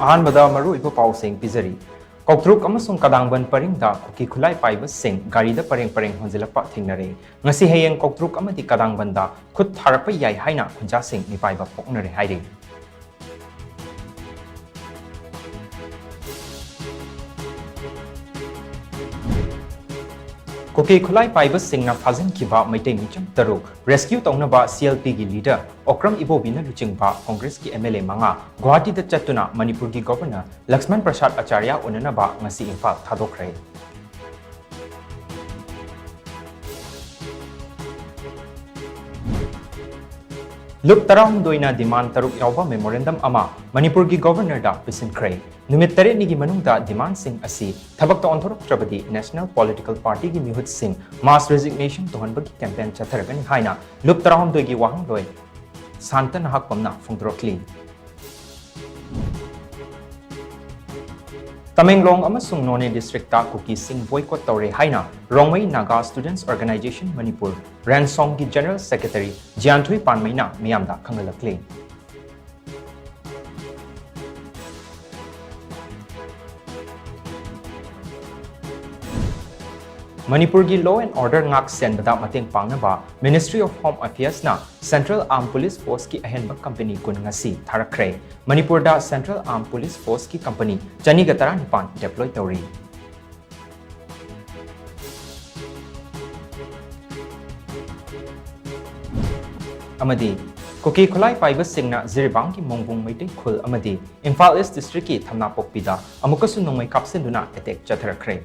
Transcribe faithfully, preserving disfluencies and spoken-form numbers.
ꯑꯍꯥꯟꯕꯗ ꯃꯔꯨꯑꯣꯏꯕ ꯄꯥꯎꯁꯤꯡ ꯄꯤꯖꯔꯤ꯫ ꯀꯧꯇ꯭ꯔꯨꯛ ꯑꯃꯁꯨꯡ ꯀꯗꯥꯡꯕꯟ ꯄꯔꯤꯡꯗ ꯀꯨꯀꯤ ꯈꯨꯠꯂꯥꯏ ꯄꯥꯏꯕꯁꯤꯡ ꯒꯥꯔꯤꯗ ꯄꯔꯦꯡ ꯄꯔꯦꯡ ꯍꯣꯟꯖꯤꯜꯂꯛꯄ ꯊꯦꯡꯅꯔꯦ꯫ ꯉꯁꯤ ꯍꯌꯦꯡ ꯀꯧꯇ꯭ꯔꯨꯛ ꯑꯃꯗꯤ ꯀꯗꯥꯡꯕꯟꯗ ꯈꯨꯠ ꯊꯥꯔꯛꯄ ꯌꯥꯏ ꯍꯥꯏꯅ ꯈꯨꯟꯖꯥꯁꯤꯡ ꯃꯤꯄꯥꯏꯕ ꯐꯣꯡꯅꯔꯦ ꯍꯥꯏꯔꯤ꯫ ꯀꯨꯀꯤ ꯈꯨꯠꯂꯥꯏ ꯄꯥꯏꯕꯁꯤꯡꯅ ꯐꯥꯖꯤꯟꯈꯤꯕ ꯃꯩꯇꯩ ꯃꯤꯆꯝ ꯇꯔꯨꯛ ꯔꯦꯁꯀ꯭ꯌꯨ ꯇꯧꯅꯕ ꯁꯤ ꯑꯦꯜ ꯄꯤꯒꯤ ꯂꯤꯗꯔ ꯑꯣꯀ꯭ꯔꯝ ꯏꯕꯣꯕꯤꯅ ꯂꯨꯆꯤꯡꯕ ꯀꯣꯡꯒ꯭ꯔꯦꯁꯀꯤ ꯑꯦꯝ ꯑꯦꯜ ꯑꯦ ꯃꯉꯥ ꯒꯨꯋꯥꯍꯥꯇꯤꯗ ꯆꯠꯇꯨꯅ ꯃꯅꯤꯄꯨꯔꯒꯤ ꯒꯣꯚꯔꯅꯔ ꯂꯛꯁꯃꯟ ꯄ꯭ꯔꯁꯥꯗ ꯑꯆꯥꯔꯌꯥ ꯎꯅꯅꯕ ꯉꯁꯤ ꯏꯝꯐꯥꯜ ꯊꯥꯗꯣꯛꯈ꯭ꯔꯦ꯫ ꯂꯨꯞ ꯇꯔꯥꯍꯨꯝꯗꯣꯏꯅ ꯗꯤꯃꯥꯟ ꯇꯔꯨꯛ ꯌꯥꯎꯕ ꯃꯦꯃꯣꯔꯦꯟꯗꯝ ꯑꯃ ꯃꯅꯤꯄꯨꯔꯒꯤ ꯒꯣꯚꯔꯅꯔꯗ ꯄꯤꯁꯤꯟꯈ꯭ꯔꯦ꯫ ꯅꯨꯃꯤꯠ ꯇꯔꯦꯠꯅꯤꯒꯤ ꯃꯅꯨꯡꯗ ꯗꯤꯃꯥꯟꯁꯤꯡ ꯑꯁꯤ ꯊꯕꯛꯇ ꯑꯣꯟꯊꯣꯔꯛꯇ꯭ꯔꯕꯗꯤ ꯅꯦꯁꯅꯦꯜ ꯄꯣꯂꯤꯇꯤꯀꯦꯜ ꯄꯥꯔꯇꯤꯒꯤ ꯃꯤꯍꯨꯠꯁꯤꯡ ꯃꯥꯁ ꯔꯤꯖꯤꯒꯅꯦꯁꯟ ꯇꯧꯍꯟꯕꯒꯤ ꯀꯦꯝꯄꯦꯟ ꯆꯠꯊꯔꯒꯅꯤ ꯍꯥꯏꯅ ꯂꯨꯞ ꯇꯔꯥꯍꯨꯝꯗꯣꯏꯒꯤ ꯋꯥꯍꯦꯡꯂꯣꯏ ꯁꯥꯟꯇ ꯅꯍꯥꯛꯄꯝꯅ ꯐꯣꯡꯗꯣꯔꯛꯂꯤ꯫ ꯇꯃꯦꯡꯂꯣꯡ ꯑꯃꯁꯨꯡ ꯅꯣꯅꯦ ꯗꯤꯁꯇ꯭ꯔꯤꯛꯇ ꯀꯨꯀꯤꯁꯤꯡ ꯕꯣꯏꯀꯣꯠ ꯇꯧꯔꯦ ꯍꯥꯏꯅ ꯔꯣꯡꯃꯩ ꯅꯥꯒꯥ ꯁ꯭ꯇꯨꯗꯦꯟꯠꯁ ꯑꯣꯔꯒꯅꯥꯏꯖꯦꯁꯟ ꯃꯅꯤꯄꯨꯔ, ꯔꯦꯟꯁꯣꯡꯒꯤ ꯖꯦꯅꯔꯦꯜ ꯁꯦꯀ꯭ꯔꯦꯇꯔꯤ ꯖꯤꯌꯥꯟꯊꯣꯏ ꯄꯥꯟꯃꯩꯅ ꯃꯤꯌꯥꯝꯗ ꯈꯪꯍꯜꯂꯛꯂꯤ꯫ ꯃꯅꯤꯄꯨꯔꯒꯤ law and order ꯉꯥꯛ ꯁꯦꯟꯕꯗ ꯃꯇꯦꯡ ꯄꯥꯡꯅꯕ Ministry of Home Affairsꯅ Central Armed Police Forceꯀꯤ ꯑꯍꯦꯟꯕ ꯀꯝꯄꯅꯤ ꯀꯨꯟ ꯉꯁꯤ ꯊꯥꯔꯛꯈ꯭ꯔꯦ꯫ ꯃꯅꯤꯄꯨꯔꯗ Central Armed Police Forceꯀꯤ ꯀꯝꯄꯅꯤ ꯆꯅꯤꯒ ꯇꯔꯥꯅꯤꯄꯥꯟ deploy ꯇꯧꯔꯤ꯫ ꯑꯃꯗꯤ ꯀꯨꯀꯤ ꯈꯨꯠꯂꯥꯏ ꯄꯥꯏꯕꯁꯤꯡꯅ ꯖꯤꯔꯤꯕꯥꯝꯒꯤ ꯃꯣꯡꯕꯨꯡ ꯃꯩꯇꯩ ꯈꯨꯜ ꯑꯃꯗꯤ ꯏꯝꯐꯥꯜ ꯏꯁ ꯗꯤꯁꯇ꯭ꯔꯤꯛꯀꯤ ꯊꯝꯅꯥꯄꯣꯛꯄꯤꯗ ꯑꯃꯨꯛꯀꯁꯨ ꯅꯣꯡꯃꯩ ꯀꯥꯞꯁꯤꯟꯗꯨꯅ attack ꯆꯠꯊꯔꯛꯈ꯭ꯔꯦ꯫